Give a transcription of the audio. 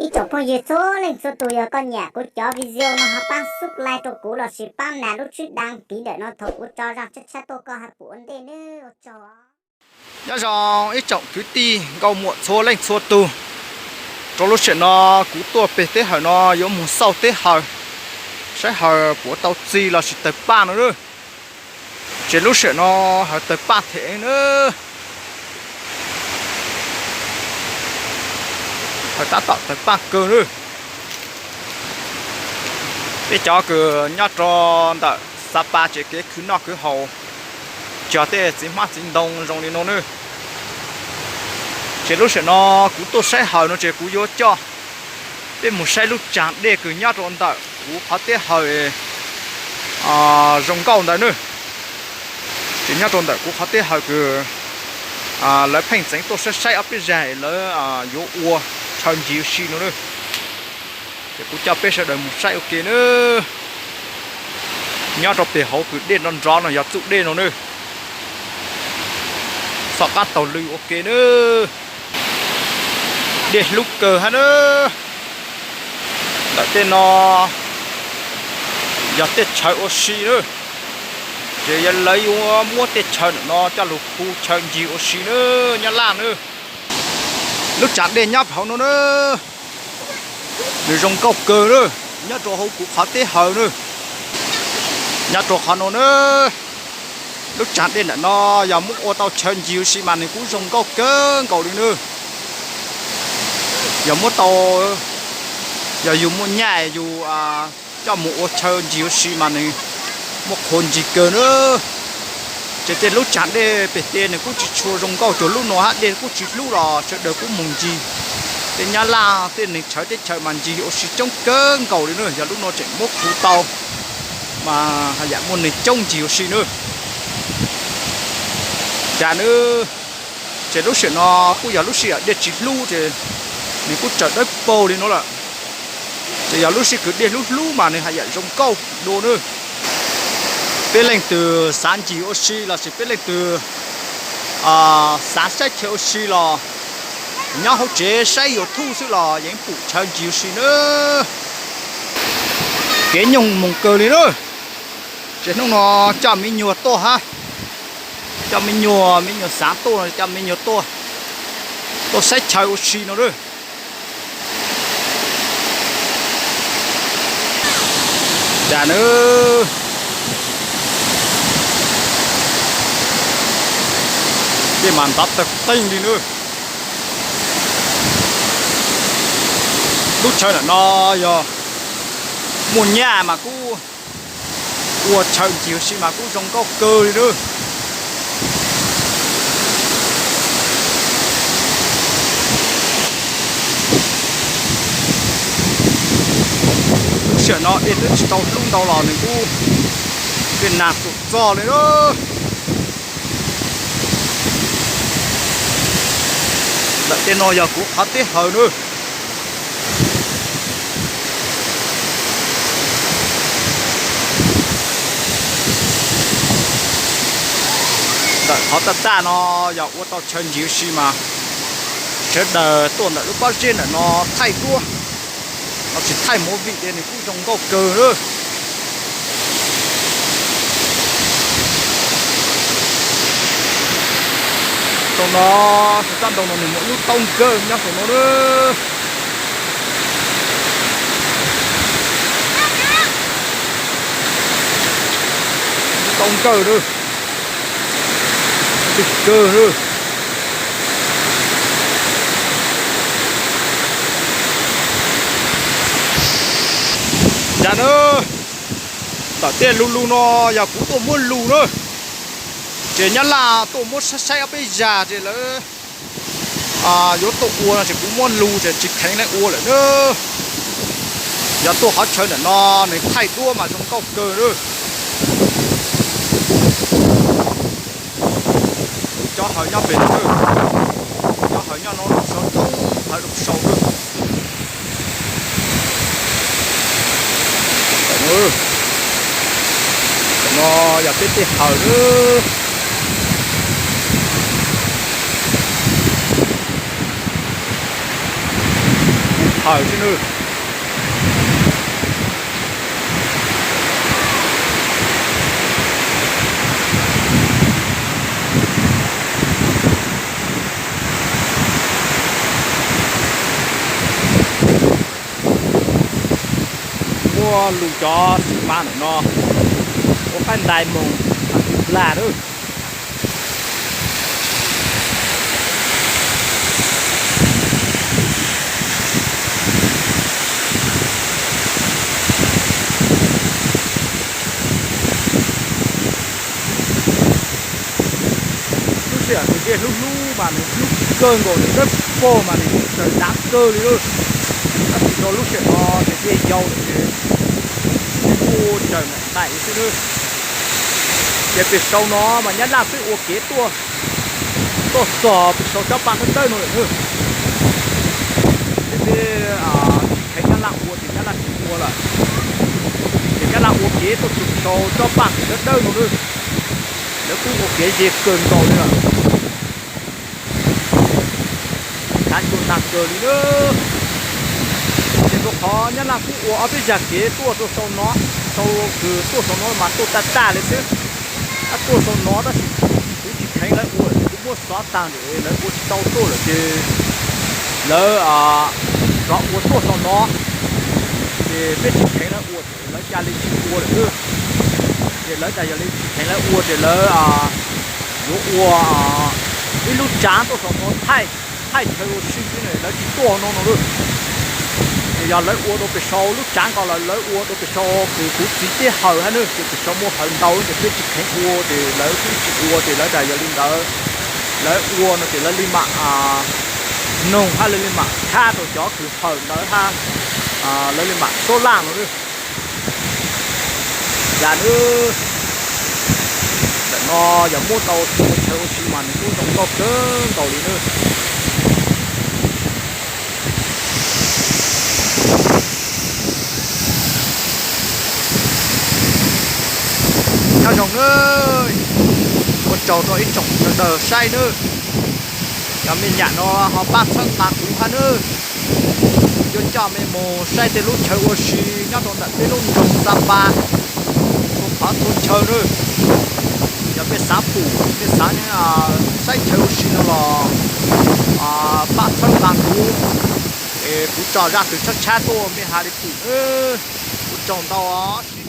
Ib tsoom phooj ywg txhua leej txhua tus, yog koj nyiam kuv cov video no ho pab subscribe rau kuv lossis pab nias lub tswb daj kis ntawm no thaum kuv tso zaj tshab tshab tuaj koj ho pom ua ntej nawb, ua tsaug. Nyob zoo ib tsoom kwv tij nkauj muam txhua leej txhua tus, rau lub sij hawm no kuv tuaj pem teb hawm no yuav mus xauj teb hawm, saib hawm puas tau txi lossis tawg paj no na. Ces lub sij hawm no hawm tawg paj them na. Hawm tab tom tawg paj kawg na. Tej cov kws nyob rau ntawm Xav Pas ces kev khwv noj khwv haus, cog tej txiv hmab txiv ntoo zoo li no na. Ces lub sij hawm no kuv tuaj saib hawm no ces kuv yuav coj peb mus saib lub tsag dej kws nyob rau ntawm kuv qhov teb hawm zoo nkauj ntawd na. Ces nyob rau ntawm kuv qhov teb hawm kws lawv pheej txeev tuaj saib saib ob peb zag lawv yuav ua chaw ncig ua si no na. Ces kuv coj peb sawv daws mus saib ua ke na. Nyob rau pem hauv kws dej nrov nrov no yog txuj dej no na. Txoj qab taug lw ua ke na. Dej hlub kawg hab na. Ntawm tej no yog tej chaw ua si na. Ces yog lawv yuav muab tej chaw ntawm no coj lug khu chaw ncig ua si na, Nyab Laj na. Lub tsag dej nyob hauv no na, nws zoo nkauj kawg na, nyob rau hauv kuv qhov teb hawm na. Nyob rau qhov no na, lub tsag dej ntawm no yog muab ua tau chaw ncig ua si mas nws kuj zoo nkauj kawg nkaus li na. Yog muab tau, yog yus muaj nyaj yus coj mus ua chaw ncig ua si mas nws muaj qhuav ncig kawg na. Ces tej lub tsag dej pem tej nws kuj tsis tshua zoo nkauj cuag lub no hab, dej kuj tsis hlub los sawv daws kuj mus ncig. Tej Nyab Laj tej neeg tshawv teb chaws mas ncig ua si coob kawg nkaus li na, yog lub no tseem muab khu tau mas haj yam muaj neeg coob ncig ua si na. Cas na, ces lub sij hawm no kuj yog lub sij hawm dej tsis hlub ces nws kuj tsaws dawb paug li no lawm. Ces yog lub sij kws dej hlub hlub mas nws haj yam zoo nkauj dua na. Peb leej twg xav ncig ua si lossis peb leej twg xav saib chaw ua si los nyob hauv tsev saib YouTube xwb los yeej pum chaw ncig ua si na. Kev nyoog moog kawg li na. Ces hnub no coj me nyuam tuaj hab, coj me nyuam, me nyuam xav tuaj no coj me nyuam tuaj, tuaj saib chaw ua si no na. Cas na, dej mas ntov tawg qeeg li na. Lub chaw ntawm no yog muaj nyaj mas kuj ua chaw ncig ua si mas kuj zoo nkauj kawg li na. Lub sij hawm no dej twb tsis tau hlub ntau los nws kuj dej nag txom txog li na. Ntawm tej no yog kuv qhov teb hawm na. Ntawm qhov taj taj no yog ua tau chaw ncig ua si mas sawv daws tuaj ntawm lub pob zeb ntawm no thaij duab lossis thaij movie ces nws kuj zoo nkauj kawg na. Tau no, tus tsob ntoo no nws muaj lub taub nkawg nyob saum no na. Lub taub nkawg na, tig kawg na. Cas na, ntawm tej lug lug no yog kuv tuaj muab lug na. Ces Nyab Laj tuaj muab saib saib ob peb zag ces lawv yuav tuaj ua no ces kuv muab lug ces tsis kheev leej ua lawm na. Yog tuaj qhov chaw ntawm no nws thaij duab mas zoo nkauj kawg na. Kuv cov hawm nyob pem no, cov hawm nyob no lub saum thoob hawm lub saum na. No yog peb tej hawm na. Kuv Aws, xwb nws. Muaj lus cov xim mas ntawm no ua qaij ntais moos a tu plag lawm. Lub sij hawm nws dej hlub hlub mas nws hlub kawg nkaus, nws dawb paug mas nws sawv dav kawg li lawm. Tab sis rau lub sij hawm no ces dej yau lawm ces kuj tsaws ntaim xwb nawb. Ces pem saud no mas Nyab Laj twb ua kev tuaj, tuaj txog pem saud tsob paj dawb dawb no lawm nawb. Ces peb tsis kheev Nyab Laj ua ces Nyab Laj tsis ua lawm. Ces Nyab Laj ua kev tuaj txog pem saud tsob paj kev dawb dawb no nawb. Lawv kuj ua kev ze kawg nkaus li lawm. Thav cua tag kawg li nawb. Ces rau qhov Nyab Laj kuj ua ob peb zag kev tuaj rau saum no, saum kws tuaj saum no mas tuaj tag tag li xwb. Ab, tuaj saum no tab sis kuv tsis kheev lawv ua lawm ces kuv muab xov tag lawm, lawv ua tsis tau tuaj lawm ces lawv rov ua tuaj saum no. Ces peb tsis kheev lawv ua ces lawv ca li tsis ua lawm nawb. Ces lawv cas yog li tsis kheev lawv ua ces lawv yuav ua ib lub tsav tuaj saum no thaij, thaij chaw ua si xwb na, lawv tsis tuaj no no lawm. Ces yog lawv ua rau pem saum lub tsav ko los lawv ua rau pem saum kws kuv txiv teb hawm hab na, ces pem saum muaj hawm ntau ces peb tsis kheev ua ces lawv twb tsis ua ces lawv tas yog li ntawd lawv ua no ces lawv li mam noog hab lawv li mam khab rau cov kws hawm ntawd hab lawv li mam suab laj no lawm. Cas nawb, ntawm no yog muab tau ua chaw ua si mas nws kuj zoo nkauj kawg nkaus li nawb. Nyob zoo nawb, ua tsaug rau ib tsoom sawv daws saib nawb. Cov me nyuam no ho pab txhawb nqa kuv hab nawb. Kuv yuav coj mej mus saib tej lub chaw ua si nyob rau ntawm peb lub nroog Nta Pas txhua qhov txhua chaw nawb. Yog mej xav pum, mej xav saib chaw ua si no los pab txhawb nqa kuv, es kuv tso zaj twg tshab tshab tuaj mej has li pum nawb. Ua tsaug ntau os.